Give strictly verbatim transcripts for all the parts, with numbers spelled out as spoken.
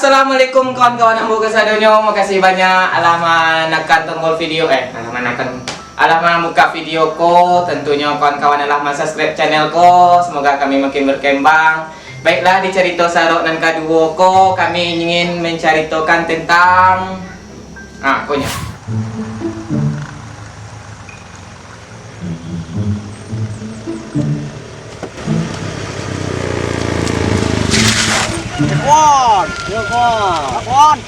Assalamualaikum kawan-kawan ambo kasadonyo. Makasih banyak alah manakan tombol video, eh, alah manakan, alah mambuka video ko. Tentunyo kawan-kawan alah mansubscribe channel ko. Semoga kami makin berkembang. Baiklah, di carito sarok nan kaduo ko, kami ingin mencaritokan tentang, ah, konyo. Wan, yo, Wan. Wan.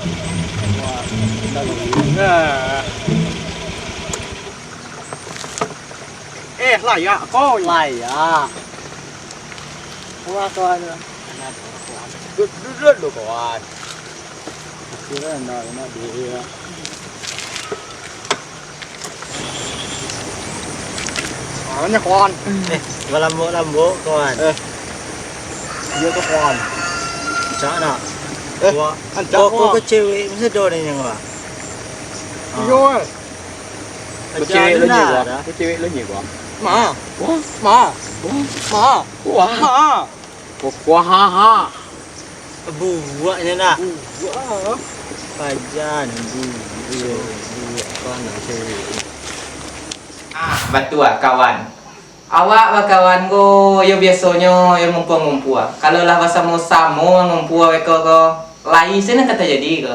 Nah. Eh, layak, koi. Layak. Wah, kawan. Du-, duduk dulu, kawan. Kira ndak enak dia. Makanya, kawan. Eh, balambok-lambok, kawan. Eh. Iya tu, kawan. Cak nak. Eh, wah, ancak, kau, kau wah. Ke cewek, masa ada orang yang wah? Iya, wah. Kau cewek lo nyewa. Kau cewek lo nyewa. Ma. Wah. Ma. Wah. Ma. Wah. Ma. Wah, ha, ha. Buaknya nak. Buak. Pajan, buak. Buak, buak, apa nak cewek? Ah, batua, kawan. Awak bakawan ko, yo biasonyo, yo ngumpua-ngumpua. Kalau lah basamo-samo ngumpua beko ko, lai se nan ka tajadi ko.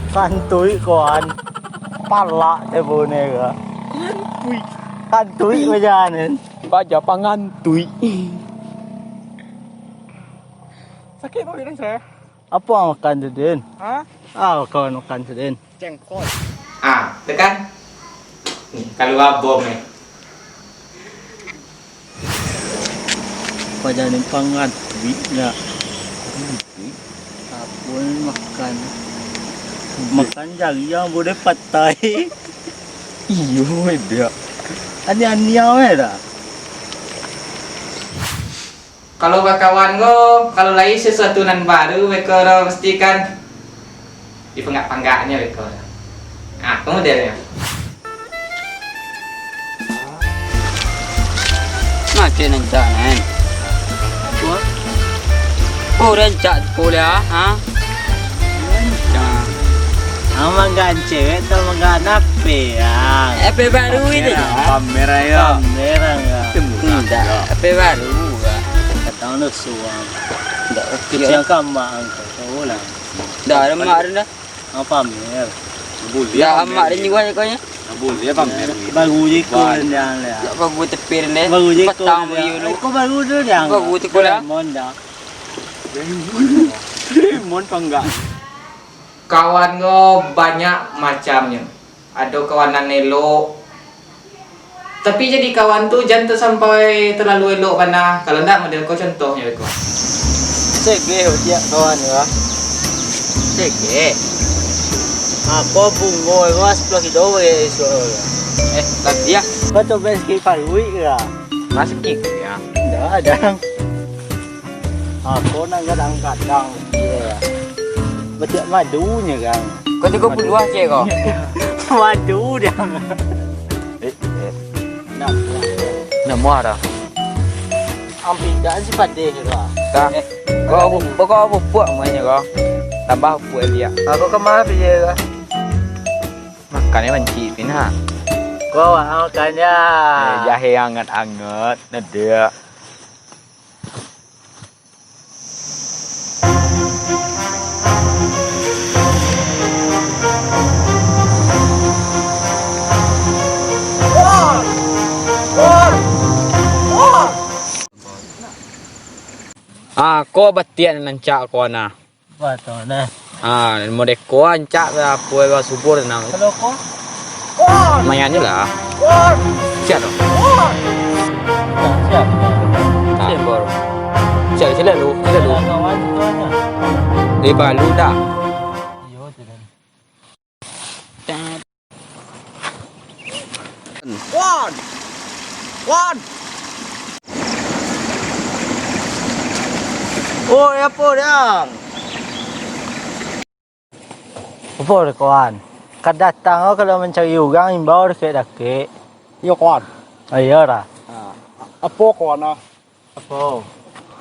Santuik ko an. Palak teh bone ko. Santuik. Santuik bajalan. Baja pangantuik. Sakik perut den, saya. Apo ang makan tu, Din? Ha? Ah, kawan makan tu, Din. Cengkol. Ah, tu kan? Ni, kalua bom ni. Pajan ni pangantuik ndak? Apo ni makan? Makan jari ang buliah patai. Iyo, dak. Aniang-aniang weh dah. Kalau bakawan ko, kalau lai sasuatu nan baru, beko ro pasti kan dipanggak-panggaknyo beko. Ah, tu modelnyo. Macam nan cak nan. Wah. Oh, rancak kuliah, ha? Rancak. Ang manggancet, tu mangganak H P, ang. H P baru itu. Pamer, pamer ayo. Pamer, ang. Itu murah. Indak, H P baru, Kak. Kata ang suang. Indak oke. Kecil kama ang, tahu lah. Dah, ada mak ada dah. Ang pamer. Boleh. Dah, pamer, amak ada juga. Boleh pamer. Baru je ko. Dah, baru tepi deh. Baru je ko. Patang baru dulu. Ko baru tu, ang. Baru tu ko lah. Doraemon dah. Doraemon panggak. Kawan ko banyak macamnyo. Ado kawan nan elok. Tapi jadi kawan tu jan sampai talalu elok bana. Kalau ndak model ko contohnyo ko. Segeh odiak kawan ko. Segeh. Apo bungo ko sapuluah kilo bagai esok. Eh, tapi ah. Kau coba sikit paruik ka? Masih kik ya. Ndak ada. Apo nan gadang-gadang? Iyo. Batiak madunyo, Kang. Kau tigo puluah cek kau. Madu dah. Eh, eh. Nak. Nak muara. Ampikan si padeh tu ah. Dah. Eh, kau, kau, kau pupuk muanyo kau. Tambah pupuk dia. Aku kemah piye kau? Makan yang banci pina. Kau awak makan ya. Eh, jahe anget-anget, nadek. Ah, ko batiak nan rancak ko nah. Wah, tu nah. Ah, modeko rancak lah, apo lah subur nah. Kalau ko? Lumayan je lah. Siap tu. Nah, siap. Ah. Siap, bro. Siap, sila lu, sila lu. Kawan tu aja. Dia baru dah. Iyo, tu dah. Wan! Wan! Oi, apo, Dang? Apo, kawan? Kadatang ko kalau mancari urang, imbau dakek-dakek. Iyo, kawan. Ah, iyo, dah. Ha. Apo kawan ah? Apo?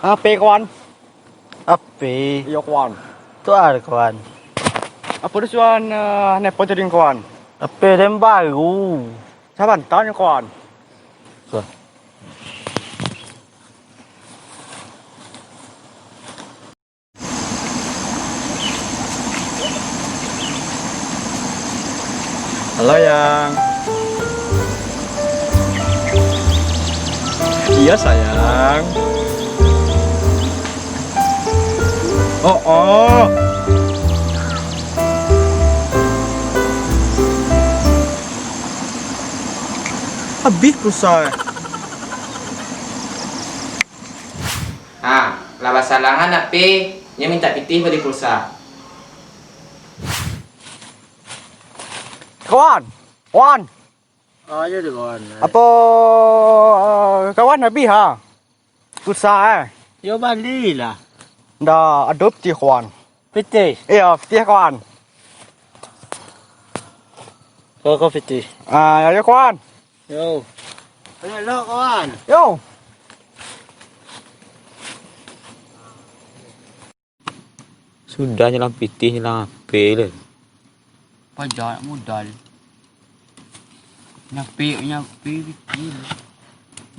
Ape kawan? Ape? Iyo kawan. Tu ah kawan. Apo tu suan uh, nepo tadi kawan? Ape den baru? Saban tanyo kawan. Halo, Yang. Iya, sayang. Oh, oh. Habis pulsa. Ha, lah basalangan ape, nyo mintak pitih bali pulsa. Kawan, kawan. Ah, iyo tu kawan. Apo eh, kawan habis ha? Pulsa eh. Yo balilah. Ndak ado pitih kawan. Pitih. Iyo, pitih kawan. Kau kau pitih. Ah, yo kawan. Yo. Ayo lo kawan. Yo. Sudah nyalang pitih, nyalang ape le. Paja nak modal. Nyapi, nyapi pitih.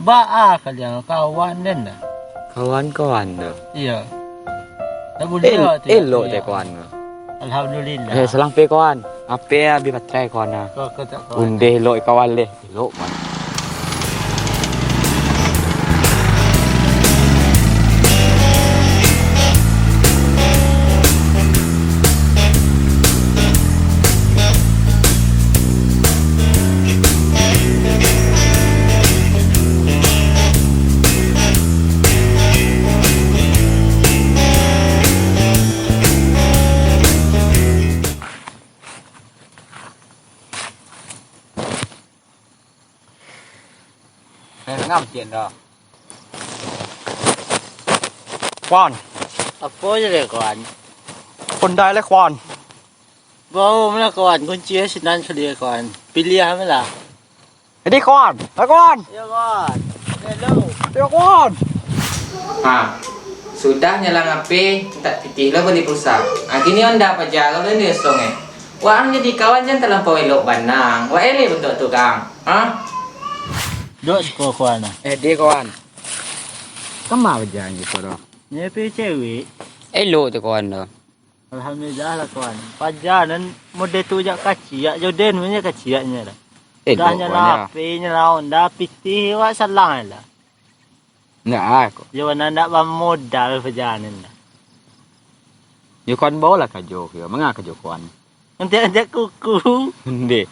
Baa kalian kawan den dah. Kawan-kawan tu. Iyo. Tak boleh El- lah tu. Elok deh kawan tu. Alhamdulillah. Eh, salang pe kawan. Ape abih baterai kawan ah. Kau kata kawan. Undeh elok kawan deh. Elok mah. Eh, ngam ciek dah. Kuan. Apo je deh, kuan? Kondai leh, kuan. Bau mana, kuan? Kunci sinan sadiah, kuan. Piliah mana? Jadi, kuan. Hai, kuan. Ya, kuan. Hello. Ya, kuan. Ha, sudah nyalang ape, tak pitih lah bali pulsa. Ha, kini onda paja kalau ni osong eh. Waang jadi kawan jan talampau elok banang. Wak eleh bantuak tu, Kang. Ha? Dok siko kawan ah. Eh, dia kawan. Kama bajanji ko doh? Nyo pi cewek. Elok tu kawan tu. Alhamdulillah lah kawan. Paja nan mode tu jak kaciak, joden punya kaciaknya dah. Elok dah nyo kawan, ya. Lapeh, nyo lawan, dah pitih wak salang lah. Ndak ah, ko. Yo, nan ndak bamodal paja nan dah. Yo, kawan baolah kajo, yo. Manga kajo kawan? Antiak-antiak kuku. Ndeh.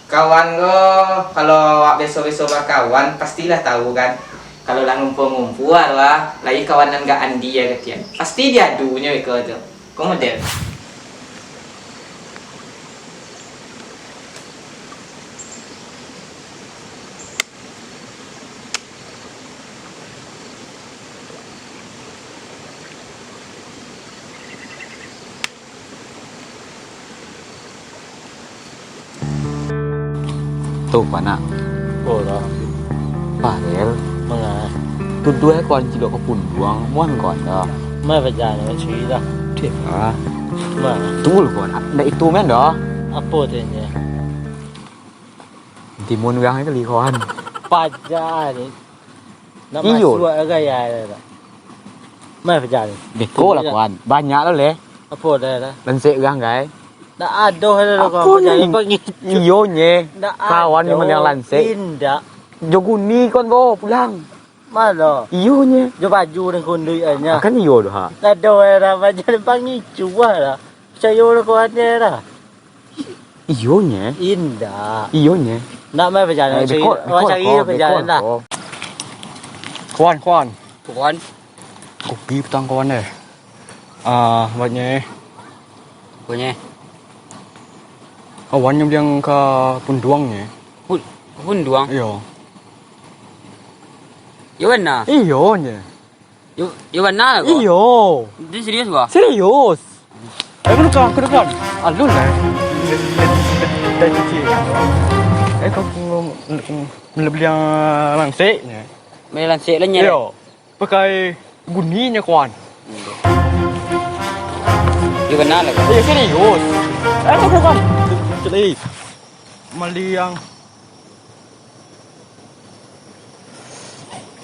Kawan ko, kalau awak biaso-biaso bakawan, pastilah tahu kan. Kalau lah ngumpua-ngumpua tu ah, lai kawan nan gak andi ya katian. Pasti diadunyo iko tu. Ko model. Tu, panak. Oh, lah. Parel. Manga? Tuduah kawan cilok ka punduang, muan kawan dah. Ma paja nyo curi dah. Dek ah. Ma? Tunggu lu kawan. Ndak itu men dah. Apo tu nyo? Timun urang kali kawan. Paja ni. Nak iyo. Masuak gaya dah. Mai paja ni. Beko lah kawan. Banyak lah leh. Apo dah dah? Lansek urang gai. Ndak ado dah kawan paja ni. Iyo nye. Ndak ado. Kawan ni maliang lansek. Indak. Jo guni kawan bawa pulang. Malo. Iyo nye. Jo baju dan kunduik nya. Kan iyo doh ha. Ndak ado dah paja ni pangicuah dah. Picayo lah kawan dah. Iyo nye. Indak. Iyo nye. Ndak mai paja ni. Eh, cari, beko, awak beko, cari beko, paja ni lah. Beko. Kawan, kawan. Kawan. Kopi petang kawan deh. Ah, buatnya. Buatnya. Kawan yang bilang ke punduang nye. Pun, punduang? Iyo. Iyo bana? Iyo nye. Yo, yo bana lah ko? Iyo. Dia serius ko? Serius. Eh, kena kan, kena kan. Alun lah. Dah cuci. Eh, kau ngom-, Bali yang lansek. Bali lansek lah nyerek. Iyo. Pakai guninyo, kawan. Iyo, bana lah, kawan. Iyo, serius. Eh, kawan, kawan. Cek lai. Bali yang,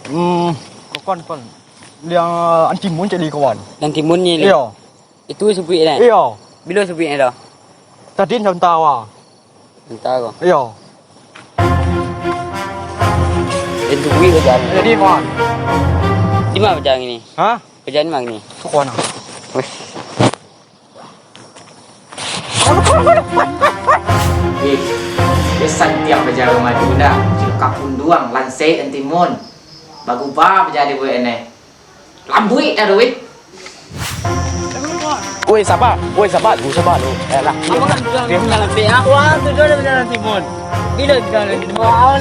hmm, kawan, kawan. Bali yang antimun cek lai, kawan. Antimun ni, lai? Iyo. Itu sabuik, kan? Iyo. Bilo sabuiknyo tu? Tadi sabanta, wah. Sabanta ko? Iyo. Itu sabuik ko jalan. Jadi, kawan. Di ma paja kini? Hah? Paja di ma kini? Tu, kawan. Weh. Eh, biaso tiok paja Maduna. Cil kapunduang, lansek, antimun. Bagubah paja dibuek ne. Lambuik dah tu, weh. Woi, saba. Woi, saba lu, saba lu. Eh, lah. Abang kan sudah menjalan P A. Wah, tu dah menjalan timun. Bila kita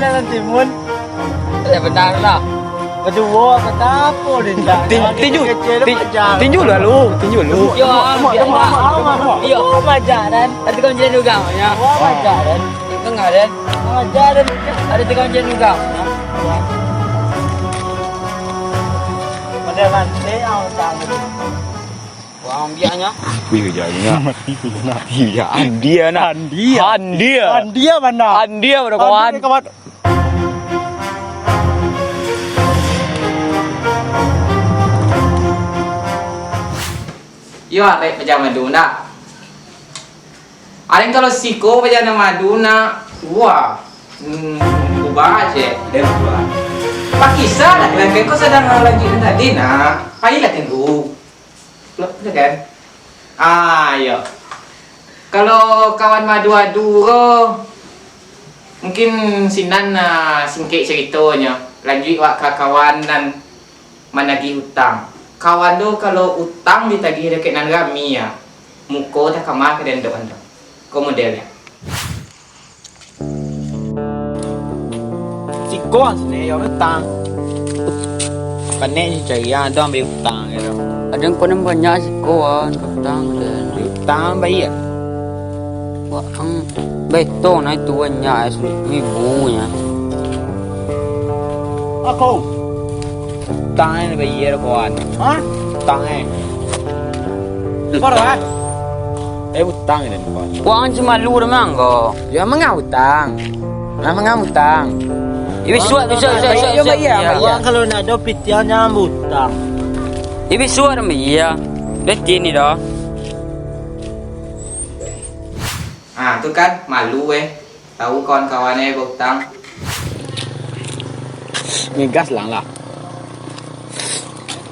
jalan timun? Eh, benar lah. Betul, apa tapo dia tak? Tin-, tinju. Kecil tin-, paja. Tinju lah lu, tinju lu. Yo, Mak, Mak, biar Mak, lah. Mak, Mak, Mak. Yo, paja dan. Tapi kau jadi juga, ya. Wah, paja dan. Itu ngaran. Aja ada, ada tukang ujian juga. Pada rantai awak tahu. Wah, ambiaknya. Wih, jadinya. Mati, mati. Iya, andia, nah. Andia. Andia. Andia mana? Andia pada kawan. Andia, kawan. Yo, arek paja Maduna. Aleng kalau siko paja Maduna, wah, hmm, ubah je, den ubah. Pakisa lah, kan ko sadang lanjuik tadi, nak. Pailah tunggu. Lo, betul kan? Ah, iyo. Kalau kawan madu-adu ko, mungkin sinan, ah, singkek caritonyo. Lanjuik wak ka kawan nan managih utang. Kawan tu kalau utang ditagih dakek nan rami, ya, muko takama ka den dok ando. Ko modelnyo. Siko sini yo utang. Panek cari ado ambil utang gitu. Ado nan konon banyak siko, ah, utang. Utang bayar. Wah, ang, betong nah itu banyak, eh, ibunyo. Ako. Utang eh, bayar, kawan. Hah? Utang eh. Kawan. Eh, utang ini, kawan. Wah, ang cuma lu dah mangko. Ya, mangau utang. Nah, mangau utang. Ibi suat, suat, suat, suat, suat. Bayar, bayar. Wah, kalau nak ada pitian, jangan utang. Ibi suat, iya. Betul ni dah. Ah, tu kan, malu, eh. Tahu kawan-kawan, eh, berutang. Ngegas lang lah.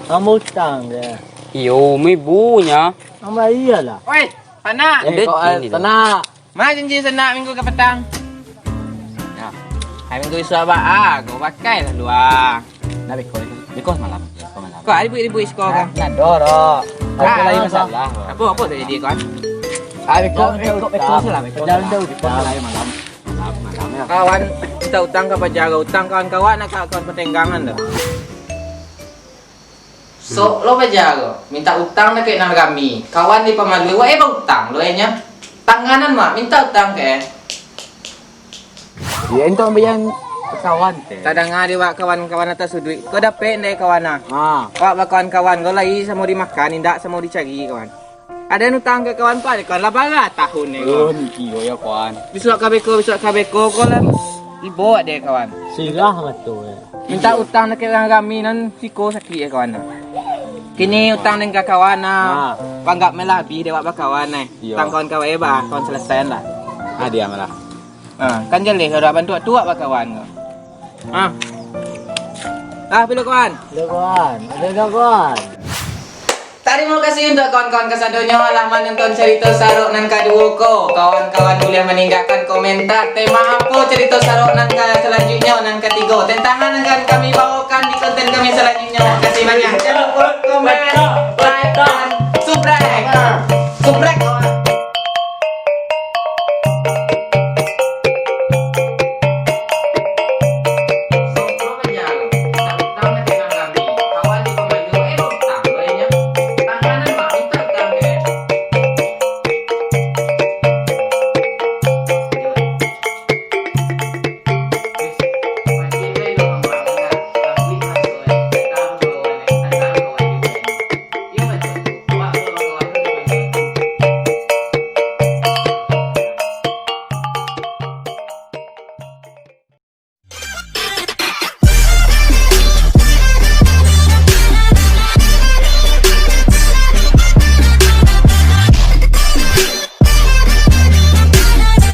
Kamu utang je. Iyo, mi bunyo. Sama iyalah. Oi, sanak. Eh, kok, eh, sanak. Ma janji sanak minggu ka patang? Nah, hari minggu isuak ba, ah, kau pakai lah luar. Nah, beko, beko samalam. Beko malam. Kau ada buat-buat siko kan? Nah, ado, ro. Aku lain masalah. Apa, apa tak jadi, kawan? Ah, beko, beko, beko salah, beko salah. Beko salah, malam. Malam, malam, ya. Kawan, minta utang ka paja, utang kawan-kawan, nak kawan patenggangan tu. Sok lo paja ko, minta utang dakek nan rami. Kawan dipamalu, wak eh bautang lo eh nyo. Tanganan mak, minta utang ke. Iyo, itu ambian kawan teh. Tadanga di wak kawan-kawan atas uduik. Ko dapek ndai kawan ah? Ha. Wak bakawan-kawan ko lai samo dimakan, indak samo dicari kawan. Ado nan utang ka kawan, Pak, kawan lah bara tahun ni, kawan. Oh, iyo ya, kawan. Bisuak ka beko, bisuak ka beko, ko lah ibo dek kawan. Silah lah tu, ya. Minta utang dakek urang rami nan siko sakik ya, kawan. Kini utang dengan kawan, nah. Ha. Panggap melah habih dek wak bakawan, eh. Iyo. Utang kawan-kawan, eh, bah, kawan selesai lah. Ah, diam lah. Ha, kan jaleh kalau bantuak tu wak bakawan ko. Ha. Ah, pilo kawan. Pilo kawan. Pilo kawan. Tarimo kasih untuak kawan-kawan kasadonyo lah manonton carito sarok nan kaduo ko. Kawan-kawan buliah maninggakan komentar tema apo carito sarok nan ka salanjuiknyo, nan katigo. Tantangan nan akan kami bawokan di konten kami salanjuiknyo. Makasih banyak. Jangan lupa komen, like, dan subscribe.